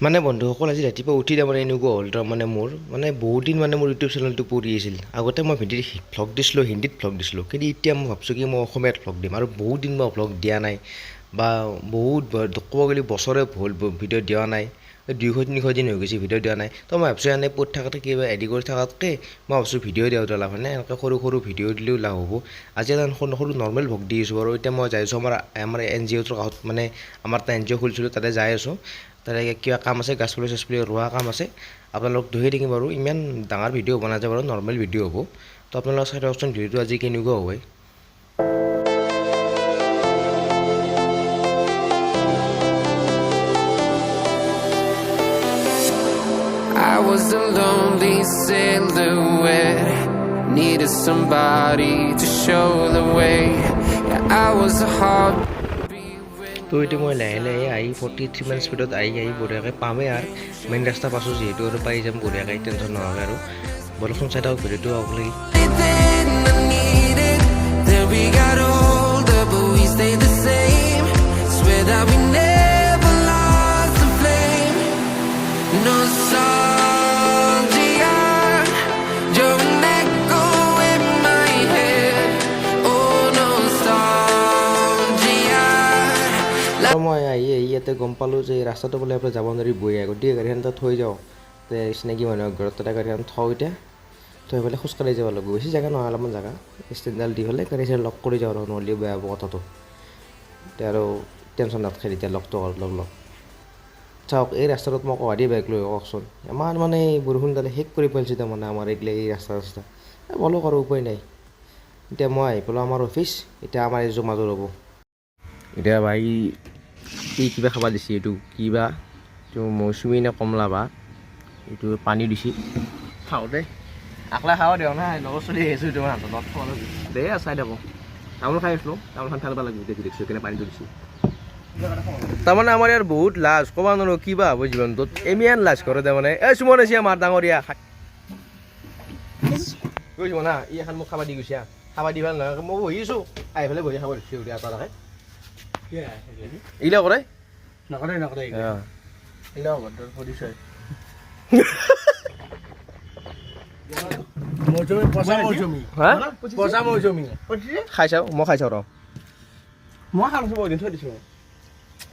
মানে বন্ধুসকল, আজি ৰাতিপুৱা উঠি তাৰমানে এনেকুৱা হ'ল, তাৰমানে মোৰ মানে বহুত দিন মানে মোৰ ইউটিউব চেনেলটো পৰি আছিল। আগতে মই হিন্দীত ভ্লগ দিছিলোঁ, হিন্দীত ভ্লগ দিছিলোঁ, কিন্তু এতিয়া মই ভাবছোঁ কি মই অসমীয়াত ভ্লগ দিম। আৰু বহুত দিন মই ভ্লগ দিয়া নাই বা বহুত ক'ব গ'লে বছৰে হ'ল ভিডিঅ' দিয়া নাই। 200-300 দিন হৈ গৈছে ভিডিঅ' দিয়া নাই। তো মই ভাবছোঁ এনেই পৰি থকাতকৈ, কিবা এডিট কৰি থকাতকৈ মই ভাবছোঁ ভিডিঅ' দিয়াটো লাভ হয়নে? এনেকৈ সৰু সৰু ভিডিঅ' দিলেও লাভ হ'ব। আজি এটা সৰু সৰু নৰ্মেল ভ্লগ দি আছোঁ। আৰু এতিয়া মই যাই আছোঁ আমাৰ আমাৰ এন জি অ'টোৰ কাষত, মানে আমাৰ এটা এন জি অ' খুলিছিলোঁ, তাতে যাই আছোঁ। তাতে কিবা কাম আছে, গাছপুলি চাছপুলি ৰোৱা কাম আছে। আপোনালোক দেখাই থাকিম বাৰু। ইমান ডাঙৰ ভিডিঅ' হ'ব নাযায় বাৰু, নৰ্মেল ভিডিঅ' হ'ব। তো আপোনালোক চাই থাকচোন ভিডিঅ'টো আজি কেনেকুৱা হয়। I was a lonely silhouette, needed somebody to show the way. Yeah, I was a heartbeat when তো এতিয়া মই লাহে লাহে আহি 43 মান স্পীডত আহি আহি বঢ়িয়াকৈ পামেই আৰু। মেইন ৰাস্তা পাইছোঁ যিহেতু আৰু পাই যাম বঢ়িয়াকৈ, টেনশ্যন নোহোৱাকৈ। আৰু বলকচোন, চাই থাকক ভিডিঅ'টো আপোনালোকে। Then I needed. Then we got older, but we stayed the same. Swear that we never lost the flame. Nostalgia, you're an echo in my head. Oh, nostalgia. তো মই আহি আহি ইয়াতে গম পালোঁ যে এই ৰাস্তাটো বোলে আপোনাৰ যাব নোৱাৰি বৈ, গতিকে গাড়ীখন তাত থৈ যাওঁ। তে চিনাকি মানুহৰ ঘৰত তাতে গাড়ীখন থওঁ। এতিয়া থৈ পেলাই খোজকাঢ়ি যাব লাগিব। বেছি জেগা নহয়, অলপমান জেগা। ষ্টেণ্ডডাল দি পেলাই গাড়ী চাড়ী লক কৰি যাওঁ আৰু নহ'লে বেয়া হ'ব কথাটো। এতিয়া আৰু টেনশ্যন নাথাকে তেতিয়া লকটো লগ লগ। চাওক, এই ৰাস্তাটোত মই কহাদি বাইক লৈ কওকচোন? ইমান মানে বৰষুণডালে শেষ কৰি পেলাইছে তাৰমানে আমাৰ এইগিলা এই ৰাস্তা ৰাস্তা। বলক আৰু, উপায় নাই। এতিয়া মই আহি পালোঁ আমাৰ অফিচ। এতিয়া আমাৰ এই জমাটো ৰ'ব। এতিয়া ভাই এই কিবা খাব দিছে, এইটো কিবা, এইটো মৌচুমী নে কমলা বা এইটো, পানী দিছে। খাওঁ দে, আকলা খাব দিওঁ নাই। লগৰ চলি আহিছোঁ তোমাৰ হাতত খাব লাগিব দে। চাই থাকোঁ, তামোল খাই আছিলোঁ, তামোলখন ফেলব লাগিব। দেখি দেখিছোঁ কেনে পানীটো দিছে। তাৰমানে আমাৰ ইয়াৰ বহুত লাজ, ক'ব নোৱাৰোঁ কিবা হ'ব জীৱনটোত। ইমান লাজ কৰে তাৰমানে। এই সুমন আছে আমাৰ ডাঙৰীয়া। গৈছো না, ই এখন মোক খাব দি গৈছে। খাব দি ভাল নহয়, মই বহি আছোঁ, আহি পেলাই বহি খাব দিছোঁ এটা। এইগিলা কৰে। নকৰে, নকৰে। এইগিলা অভদ্ৰৰ পৰিচয়। মৌচুমী, পচা মৌচুমী। হা। পচা মৌচুমী। খাই চাওঁ, মই খাই চাওঁ ৰ। মই খালোঁ, বহুত দিন থৈ দিছোঁ,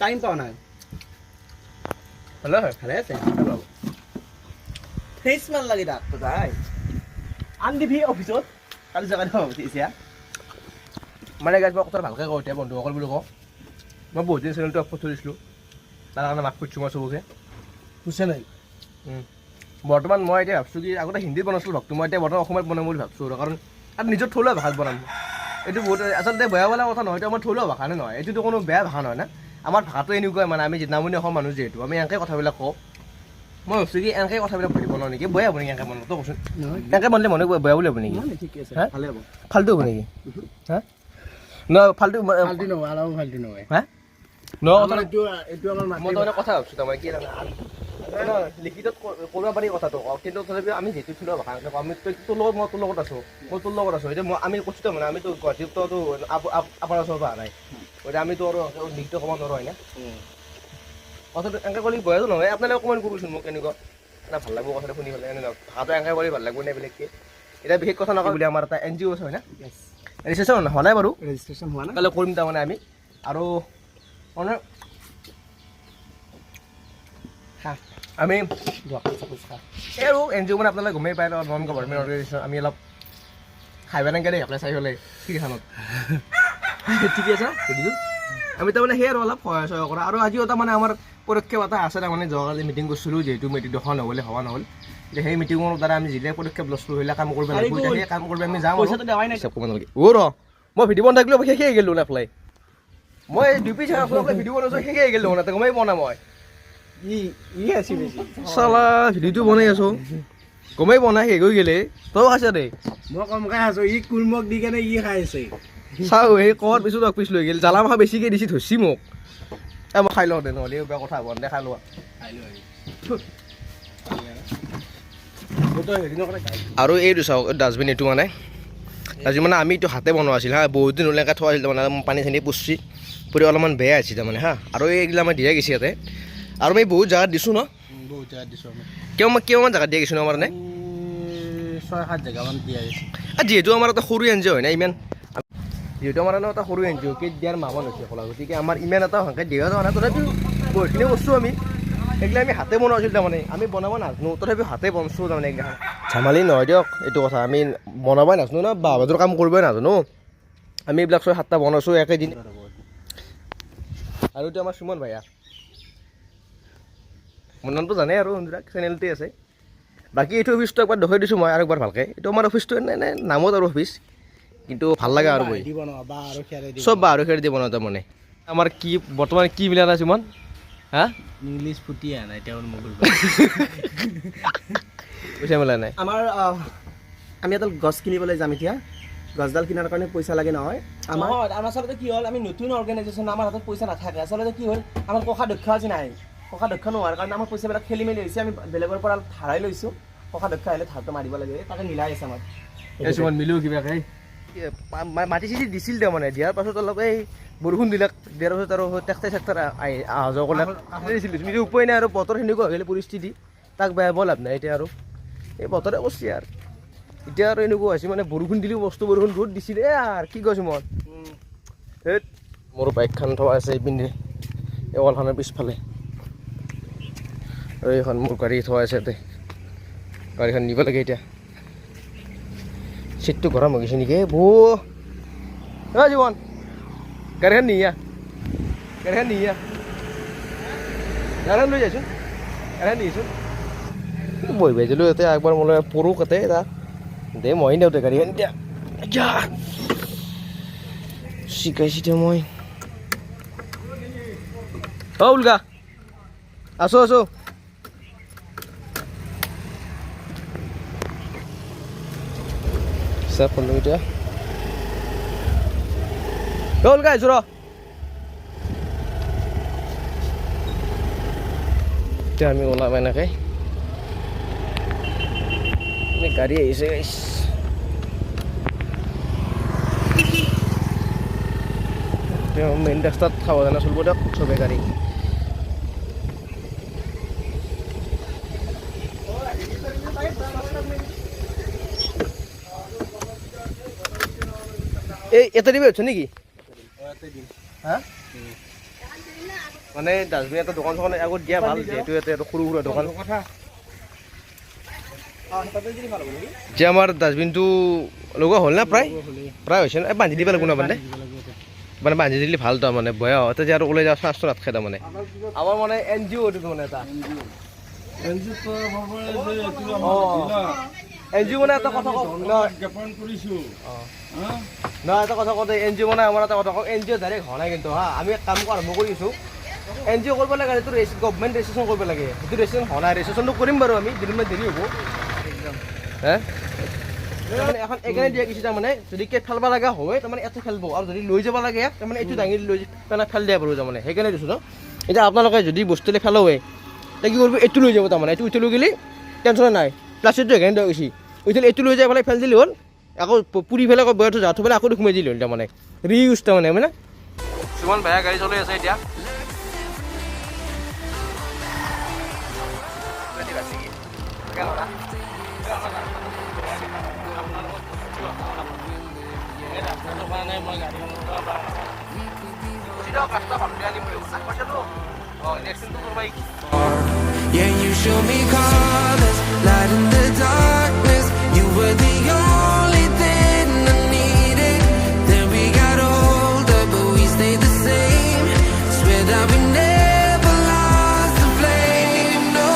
টাইম পোৱা নাই। ভালে হয়। ভালে আছে। ফ্ৰেছ মাল লাগে তাত তাই আন দিবি অফিচত কালি জেগা দিব এতিয়া। মানে গাইজ, মই কথা ভালকৈ কওঁ এতিয়া, বন্ধুসকল বুলি কওঁ। মই বহুত দিন চেনেলটো অফ কৰি থৈ দিছিলোঁ, তাৰ কাৰণে মাফ কৰিছোঁ মই চবকে। বুজিছে নাই? বৰ্তমান মই এতিয়া ভাবছোঁ কি আগতে হিন্দীত বনাইছিলোঁ ভ্লগটো, মই এতিয়া বৰ্তমান অসমীয়াত বনাম বুলি ভাবছোঁ। আৰু কাৰণ আৰু নিজৰ থলুৱা ভাষাত বনাম। এইটো বহুত আচলতে বেয়া বোলা কথা নহয়, এইটো আমাৰ থলুৱা ভাষা নে নহয়? এইটোতো কোনো বেয়া ভাষা নহয় না। আমাৰ ভাষাটো এনেকুৱাই, মানে আমি নামনি অসম মানুহ যিহেতু আমি এনেকৈ কথাবিলাক কওঁ। মই ভাবছোঁ কি এনেকৈ কথাবিলাক ভাবিব বনাওঁ নেকি? বেয়া হ'ব নেকি এনেকৈ বনাওঁ? তই কচোন, এনেকৈ বনালে মানুহ বেয়া বুলি ভাব নেকি? ঠিকে আছে। হা? ভালে হ'ব। ফাল্টু হ'ব নেকি? হা, ন ফাল্টু। ফাল্টু নহয়, অলপ ফাল্টু নহয়। হা, ন কথা। আমাৰ এইটো আমাৰ মই তাৰমানে কথা ভাবছোঁ, তাৰমানে কি জানা, নহয়, লিখিতত কৰিব পাৰি কথাটো কওঁ, কিন্তু তথাপিও আমি যিহেতু থলুৱা ভাষা এনেকে কওঁ, আমি তোৰ লগত, মই তোৰ লগত আছোঁ, মই তোৰ লগত আছোঁ। এতিয়া মই আমি কৈছোঁ, তাৰমানে আমিতো গুৱাহাটীততো আপাৰ আছামৰ পৰা অহা নাই। গতিকে আমিতো আৰু লিখিত ক'ব নোৱাৰোঁ, হয়নে? কথাটো এনেকৈ ক'লে বেয়াটো নহয়। আপোনালোকে কমেণ্ট কৰিবচোন মোক, কেনেকুৱা না ভাল লাগিব কথাটো শুনি পেলাই, এনেকুৱা ভাষাটো এনেকৈ কৰি ভাল লাগিব নে বেলেগকৈ? এতিয়া বিশেষ কথা নকওঁ বুলি আমাৰ এটা এন জি অ' আছে, হয় না? ৰেজিষ্ট্ৰেশ্যন হোৱা নাই বাৰু। ৰেজিষ্ট্ৰেশ্যন হোৱা নাই। কাইলৈ কৰিম তাৰমানে আমি। আৰু মানে খা। আমি খা। এই আৰু এন জি অ' মানে আপোনালোকে গমেই পায়, নন গভৰ্ণমেণ্ট অৰ্গেনাইজেশ্যন। আমি অলপ খাই পেলাই দেই আপোনাৰ চাই পেলাই খিৰিখানত ঠিকে আছে সুধিছোঁ। আমি তাৰমানে সেই আৰু অলপ সহায় সহায় কৰা। আৰু আজিও এটা মানে আমাৰ পদক্ষেপ এটা আছে। তাৰমানে যোৱাকালি মিটিং কৰিছিলোঁ, যিহেতু মিটিং দুখন নহ'লে হোৱা নহ'ল। এতিয়া সেই মিটিঙৰ দ্বাৰা আমি যিবিলাক পদক্ষেপ লৈছিলোঁ, সেইবিলাক কাম কৰিব লাগিব। এতিয়া সেই কাম কৰিব আমি যাম আৰু। পইচাটো দেৱাই নাই। হিচাপ কৰিব নালাগে। অ' ৰ, মই ভিডিঅ' বনাই থাকিলেও শেষে হৈ গ'লো নাফলাই। মই দুই পিচ ভিডিঅ' বনাইছোঁ, শেষে হৈ গ'লো, তাতে গমেই পোৱা নাই মই। ই ই আছে বেছি। চালা, ভিডিঅ'টো বনাই আছোঁ, গমেই পোৱা নাই, শেষ হৈ গ'লে। তয়ো খাইছা দেই। মই কমকৈ খাইছোঁ, ই কুলমক দি কেনে ই খাই আছে। চাওঁ, সেই ক'ৰ পিছত এক পিচ লৈ গ'ল। জ্বালা মাখা বেছিকৈ দিছি, ধৰছি মোক। এ মই খাই লওঁ দে, নহ'লে বেয়া কথা হ'ব দে। খাই লোৱা। খাই লৈ তই হেৰি নকৰে। আৰু এইটো চাওক, ডাষ্টবিন। এইটো মানে ডাষ্টবিন মানে আমি এইটো হাতে বনোৱা আছিল। হা, বহুত দিন হ'লে এনেকৈ থোৱা আছিল, তাৰমানে পানী চানী পুচি পুৰি অলপমান বেয়া হৈছে তাৰমানে। হা, আৰু এইগিলা আমাৰ দিয়া গৈছে ইয়াতে। আৰু আমি বহুত জেগাত দিছোঁ ন? বহুত জেগাত দিছোঁ আমি। কিমান জেগাত দিয়া গৈছোঁ ন আমাৰ? নে 6-7 জেগামান দিয়া গৈছে। যিহেতু আমাৰ এটা সৰু এন জি অ' হয় না, ইমান যিহেতু আমাৰ এটা সৰু এন জি অ' কেই দিয়াৰ মাহমান হৈছে খোলা, গতিকে আমাৰ ইমান এটা ভালকৈ দিয়া যোৱা নাই। তথাপিও বহুতখিনি বস্তু আমি এইগিলা আমি হাতে বনোৱা হৈছিল, তাৰমানে আমি বনাব নাজানো, তথাপিও হাতে বনছোঁ। তাৰমানে এইগিলা ধেমালি নহয় দিয়ক এইটো কথা, আমি বনাবই নাজানো ন, বাঁহ কাম কৰিবই নাজানো। আমি এইবিলাক 6-7টা বনাইছোঁ একেদিন। আৰু এইটো আমাৰ সুমন ভাইয়া, মোৰ নামটো জানে আৰু চেনেলটোৱে আছে। বাকী এইটো অফিচটো একবাৰ দেখুৱাই দিছোঁ মই আৰু একবাৰ ভালকৈ। এইটো আমাৰ অফিচটো এনে নামত আৰু অফিচ, কিন্তু ভাল লাগে আৰু বহি। চব বাঁহ আৰু খেৰ দি বনোৱা। তাৰমানে আমাৰ কি বৰ্তমান কি মিলা নাই সুমন? হা, ইংলিছ ফুটি অহা নাই তেওঁৰ মোবাইল। পইচা মিলা নাই। আমাৰ আমি এডাল গছ কিনিবলৈ যাম এতিয়া। গছডাল কিনাৰ কাৰণে পইচা লাগে নহয়। আমাৰ আচলতে কি হ'ল, আমি নতুন অৰ্গেনাইজেশ্যন, আমাৰ হাতত পইচা নাথাকে। আচলতে কি হ'ল, আমাৰ কোষাধ্যক্ষ আজি নাই। কোষাধ্যক্ষ নোহোৱাৰ কাৰণে আমাৰ পইচাবিলাক খেলি মেলি হৈছে। আমি বেলেগৰ পৰা ধাৰাই লৈছোঁ। কোষাধ্যক্ষ আহিলে ধাৰটো মাৰিব লাগে, তাকে মিলাই আছে আমাৰ। কিছুমান মিলিও কিবাকে মাটি চাটি দিছিল। তাৰমানে দিয়াৰ পাছত অলপ এই বৰষুণ দিলাক, দিয়াৰ পাছত আৰু ট্ৰেক্টাৰ চেক্টাৰ আহি অহা যোৱা কৰিলাক, দিছিলোঁ। কিন্তু উপায় নাই আৰু, বতৰ সেনেকুৱা হৈ গ'লে পৰিস্থিতি, তাক বেয়া পাব লাভ নাই এতিয়া। আৰু এই বতৰে কৰিছে আৰু এতিয়া আৰু এনেকুৱা হৈছে, মানে বৰষুণ দিলেও বস্তু, বৰষুণ বহুত দিছিলে আৰু কি কৈছোঁ মই। ধেত, মোৰ বাইকখন থোৱা আছে এইপিনে, এই ৱালখনৰ পিছফালে। আৰু এইখন মোৰ গাড়ী থোৱা আছে ইয়াতে, গাড়ীখন নিব লাগে এতিয়া। চিটটো গৰম হৈ গৈছে নেকি? বৌ, অ জীৱন, গাড়ীখন নিয়া, গাড়ীখন নিয়া, গাড়ীখন লৈ যাইছোন, গাড়ীখন নিচোন। বহি পাইছিলোঁ ইয়াতে একবাৰ মোলৈ পৰো তাতে এটা দে, মই নিওঁ গাড়ীখন এতিয়া। শিকাইছোঁ এতিয়া মই। অ উল্কা, আছো আছো। হিচাপ কৰিলোঁ এতিয়া। অ উল্কা, আহিছোঁ ৰ। এতিয়া আমি ওলাম এনেকৈ। গাড়ী আহিছে। মেইন ৰাস্তাত সাৱধানে চলিব দিয়ক চবে গাড়ী। এই এটা দিবি হচ্ছে নেকি? হা, মানে ডাষ্টবিন এটা দোকান চোকান আগত দিয়া ভাল, যিহেতু ইয়াতে এটা সৰু সুৰা দোকান। যে আমাৰ ডাষ্টবিনটো লগোৱা হ'ল না? প্ৰায় প্ৰায় হৈছে না? বান্ধি দিব লাগিব না? মানে মানে বান্ধি দিলে ভাল, তাৰমানে বয়া হওঁতে যে আৰু ওলাই যাওঁ চান্সটো নাথাকে। তাৰমানে আমাৰ মানে এন জি অ' এইটো মানে এটা এন জি অ'। মানে এটা কথা কওঁ নহয়, এটা কথা কওঁতে এন জি অ' মানে আমাৰ এটা কথা কওঁ, এন জি অ' ডাইৰেক্ট হোৱা নাই কিন্তু। হা, আমি কাম আৰম্ভ কৰি আছোঁ। এন জি অ' কৰিব লাগে, সেইটো গভমেণ্ট ৰেজিষ্ট্ৰেশ্যন কৰিব লাগে, সেইটো ৰেজিষ্ট্ৰেশ্যন হোৱা নাই। ৰেজিষ্ট্ৰেশ্যনটো কৰিম বাৰু আমি, দুদিনমান দেৰি হ'ব। হে, তাৰমানে এখন এইকাৰণে দিয়া গৈছে, তাৰমানে যদি কেট ফেলব লগা হয় তাৰমানে ইয়াতে ফেলব, আৰু যদি লৈ যাব লাগে তাৰমানে এইটো দাঙি লৈ পেলাই ফেল দিয়া পাৰোঁ, তাৰমানে সেইকাৰণে দিছোঁ ন। এতিয়া আপোনালোকে যদি বস্তু ফেলোৱে তেতিয়া কি কৰিব? এইটো লৈ যাব, তাৰমানে এইটো উঠি লৈ গ'লে টেনশ্যন নাই। প্লাষ্টিকটো সেইকাৰণে দিয়া গৈছে, উঠিলে এইটো লৈ যাই পেলাই ফেল দিলে হ'ল, আকৌ পুৰি পেলাই আকৌ বয়াটো জাথু পেলাই আকৌ সোমাই দিলে হ'ল, তাৰমানে ৰিইউজ তাৰমানে। মানে সুমন ভাইয়া গাড়ী চলাই আছে এতিয়া। Yeah, you show me colors, light in the darkness. You were the only thing I needed. Then we got older, but we stayed the same. Swear that we never lost the flame. No,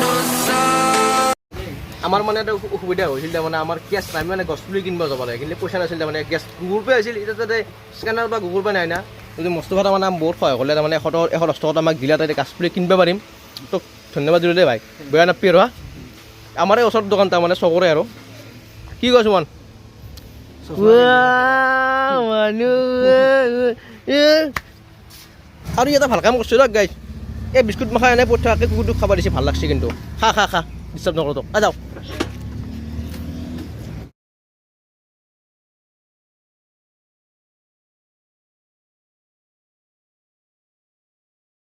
no sorry. আমাৰ মানে এটা অসুবিধা হৈছিল, তাৰমানে আমাৰ cash নাই, মানে গছ পুলি কিনিব যাব লাগে, কিন্তু পইচা নাছিল। তাৰমানে কেছ গুগল পে' আছিল, এতিয়া তাতে স্কেনাৰ বা গুগল পে' নাই না। কিন্তু মস্তফা তাৰমানে বহুত সহায় কৰিলে, তাৰমানে 100 টকা, 110 টকাত আমাক দিলে, তাতে গাছ পুলি কিনিব পাৰিম। তোক ধন্যবাদ দিলোঁ দেই ভাই, বেয়া নাপি। আৰু হা, আমাৰে ওচৰত দোকান, তাৰমানে চকৰে। আৰু কি কৈছো মান মানুহ আৰু এটা ভাল কাম কৰিছোঁ দিয়ক গাইজ। এই বিস্কুট মাখা এনে পঠাকে কুকুৰটোক খাব দিছে, ভাল লাগছে কিন্তু। খা খা খা, ডিষ্টাৰ্ব নকৰোঁ তোক, যাওঁ।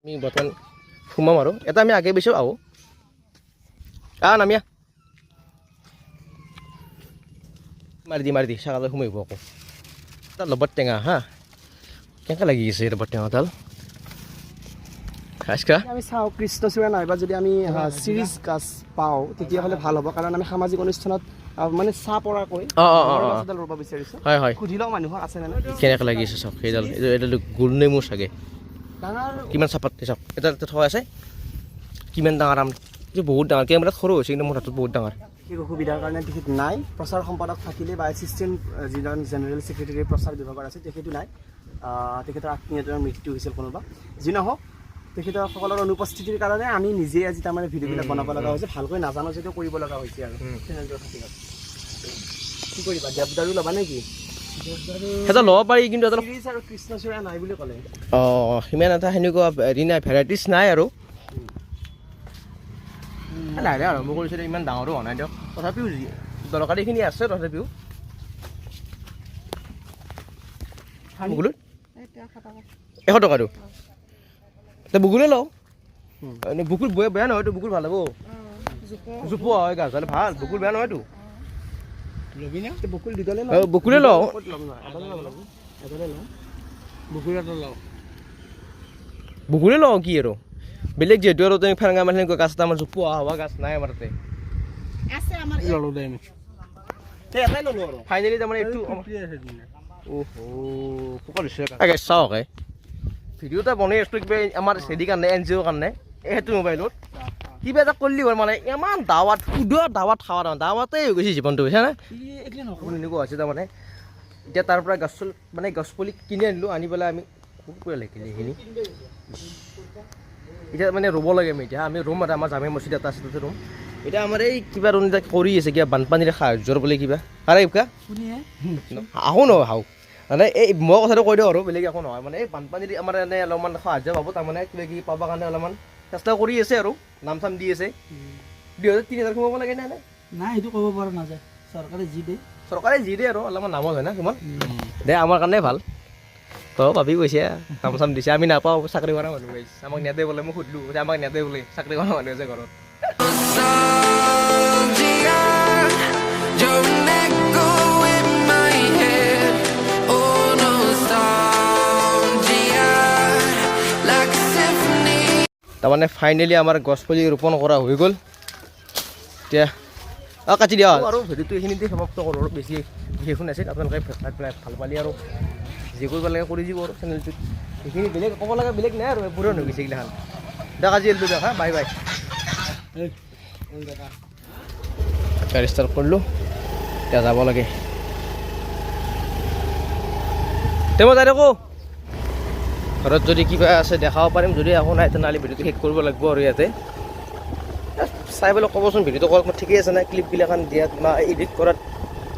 আমি বৰ্তমান সোমাম আৰু এটা আমি আগে পিছে আহোঁ। আহ, নামিয়া মাৰি দি, মাৰি দি। ছাগালে সোমাই আহিব আকৌ। এটা ৰবাৰ টেঙা হা, কেনেকৈ লাগি গৈছে ৰবাৰ টেঙাডাল আজকা। আমি চাওঁ, কৃষ্ণচূড়া নাইবা যদি আমি চিৰিজ গাছ পাওঁ, তেতিয়াহ'লে ভাল হ'ব। কাৰণ আমি সামাজিক অনুষ্ঠানত মানে চাহ পৰাকৈ অঁ অঁ অঁ ডাঙৰ অঁ গছ এডাল ৰুব বিচাৰিছোঁ। হয় হয় সুধি লওঁ মানুহক আছে নে নাই। কেনেকৈ লাগি আছে চাওক সেইডাল। এইটো এইডাল গোল নেমু চাগে। ডাঙৰ। কিমান চাপাত চাওক, এটা এটা থোৱা আছে। কিমান ডাঙৰ আম এইটো, বহুত ডাঙৰ। কেমেৰাত সৰু হৈছে, কিন্তু মোৰ হাতত বহুত ডাঙৰ। বিশেষ অসুবিধাৰ কাৰণে তেখেত নাই। প্ৰচাৰ সম্পাদক থাকিলে বা এছিষ্টেণ্ট যিজন জেনেৰেল ছেক্ৰেটেৰী প্ৰচাৰ বিভাগৰ আছে, তেখেতো নাই। তেখেতৰ আত্মীয়জনৰ মৃত্যু হৈছিল কোনোবা। যি নহওক, তেখেতৰ সকলৰ অনুপস্থিতিৰ কাৰণে আমি নিজেই আজি তাৰমানে ভিডিঅ'বিলাক বনাব লগা হৈছে। ভালকৈ নাজানো যদিও কৰিব লগা হৈছে আৰু চেনেলটোৰ খাতিৰত। কি কৰিবা, দেৱদাৰু ল'বা নেকি? সেইটো ল'ব পাৰি, কিন্তু এটা চিৰিজ আৰু কৃষ্ণচূড়া নাই বুলি ক'লে। অঁ, সিমান এটা সেনেকুৱা হেৰি নাই, ভেৰাইটিছ নাই আৰু। লাহে লাহে আৰম্ভ কৰিছোঁ, ইমান ডাঙৰো হোৱা নাই দিয়ক। তথাপিও দৰকাৰীখিনি আছে তথাপিও। বকুলত 100 টকাটো বকুলে লওঁ। এনে বকুল বেয়া বেয়া নহয়তো, বকুল ভাল হ'ব। জোপোহা হয় গাছ হ'লে ভাল, বকুল বেয়া নহয়তো। বকুল দুডালে। অ, বকুলে লওঁ। ক'ত ল'ম নহয়, এডালে ল'ব লাগিব, এডালে লওঁ। বকুলে লওঁ কি আৰু বেলেগ, যিহেতু আৰু তুমি ফেৰেঙা মানে সেনেকুৱা গাছ এটা আমাৰ জোপোহা হোৱা গাছ নাই আমাৰ তাতে। আছে আমাৰ। তে এটাই ল'লো আৰু। ফাইনেলি তাৰমানে এইটো। অহ, পোকা ধৰিছে। চাওক, এই ভিডিঅ' এটা বনাই আছোঁ কিবা আমাৰ হেৰি কাৰণে, এনজিঅ'ৰ কাৰণে। এই সেইটো মোবাইলত কিবা এটা কৰিলি হ'ল। মানে ইমান দাৱাত সুদৰ দাৱাত খাৱা, তাৰমানে দাৱাতে হৈ গৈছে জীৱনটো, বুজিছা না? এনেকুৱা হৈছে তাৰমানে। এতিয়া তাৰ পৰা গছ মানে গছ পুলি কিনি আনিলোঁ, আনি পেলাই আমি ক'ত লাগিলে এইখিনি এতিয়া মানে ৰুব লাগে। আমি এতিয়া আমি ৰুম এটা আমাৰ জামে মছজিদ এটা আছে, তাতে ৰুম। এতিয়া আমাৰ এই কিবা ৰুম এটা কৰি আছে, কিবা বানপানীৰ সাহাৰ্যৰ বুলি কিবা। আৰে ইফকা আহোঁ নহয়, আহোঁ মানে এই মই কথাটো কৈ দিওঁ আৰু, বেলেগ একো নহয়। মানে এই বানপানীৰ আমাৰ এনে অলপমান সাহাৰ্য পাব, তাৰমানে কিবা কিবি পাবৰ কাৰণে অলপমান চেষ্টা কৰি আছে আৰু নাম চাম দি আছে। 2000 3000 সোমাব লাগে নে নাই? নাই, সেইটো ক'ব পৰা নাযায়, চৰকাৰে যি দিয়ে। চৰকাৰে যি দিয়ে আৰু অলপমান নামত হয় না কিমান দে, আমাৰ কাৰণে ভাল। তই ভাবি কৈছে নাম চাম দিছে, আমি নাপাওঁ। চাকৰি কৰা মানুহ গাইছ, আমাক নেদে বোলে। মই সুধিলোঁ, কৈছে আমাক নেদে বোলে, চাকৰি কৰা মানুহ আছে ঘৰত। Nostalgia, you're an echo in my head. Oh, nostalgia, like a symphony. তাৰমানে ফাইনেলি আমাৰ গছ পুলি ৰোপণ কৰা হৈ গ'ল। এতিয়া অঁ কাটি দিয়া আৰু ভিডিঅ'টো এইখিনিতে সমাপ্ত কৰোঁ। আৰু বেছি বিশেষো নাছিল। আপোনালোকে চাই পেলাই ভাল পালি আৰু যি কৰিব লাগে কৰি দিব। আৰু চেনেলটোত সেইখিনি বেলেগ ক'ব লগা বেলেগ নাই আৰু, পুৰণি হৈ গৈছে এইগিলাখান। দিয়ক, আজি এৰিলোঁ দিয়ক। হা, বাই বাই। গাড়ী ষ্টাৰ্ট কৰিলোঁ, এতিয়া যাব লাগে। তে মই যাই থাকোঁ ঘৰত। যদি কিবা আছে দেখাব পাৰিম, যদি একো নাই তেনেহ'লে ভিডিঅ'টো শেষ কৰিব লাগিব আৰু ইয়াতে। চাই পেলাই ক'বচোন ভিডিঅ'টো ক'ত ঠিকেই আছে নাই, ক্লিপগিলাখান দিয়াত বা এডিট কৰাত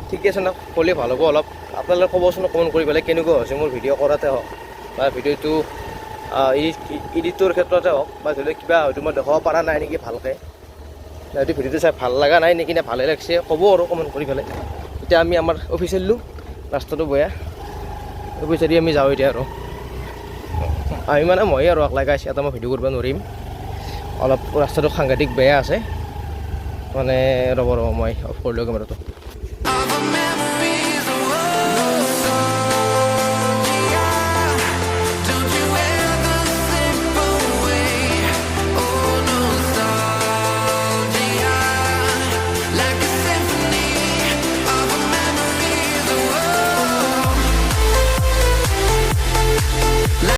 ঠিকে আছে না, ক'লে ভাল হ'ব অলপ। আপোনালোকে ক'বচোন কমেণ্ট কৰি পেলাই কেনেকুৱা হৈছে মোৰ ভিডিঅ' কৰাতে হওক বা ভিডিঅ'টো এডিটৰ ক্ষেত্ৰতে হওক, বা ধৰি লওক কিবা হয়তো মই দেখুৱাব পৰা নাই নেকি ভালকৈ, হয়তো ভিডিঅ'টো চাই ভাল লগা নাই নেকি নে ভালে লাগিছে, ক'ব আৰু কমেণ্ট কৰি পেলাই। এতিয়া আমি আমাৰ অফিচ এৰিলোঁ, ৰাস্তাটো বেয়া, অফিচেদি আমি যাওঁ এতিয়া। আৰু আমি মানে মই আৰু একলাই গাইছে, এটা মই ভিডিঅ' কৰিব নোৱাৰিম, অলপ ৰাস্তাটো সাংঘাতিক বেয়া আছে। মানে ৰ'ব ৰ'ব, মই অফ কৰিলোঁ কেমেৰাটো।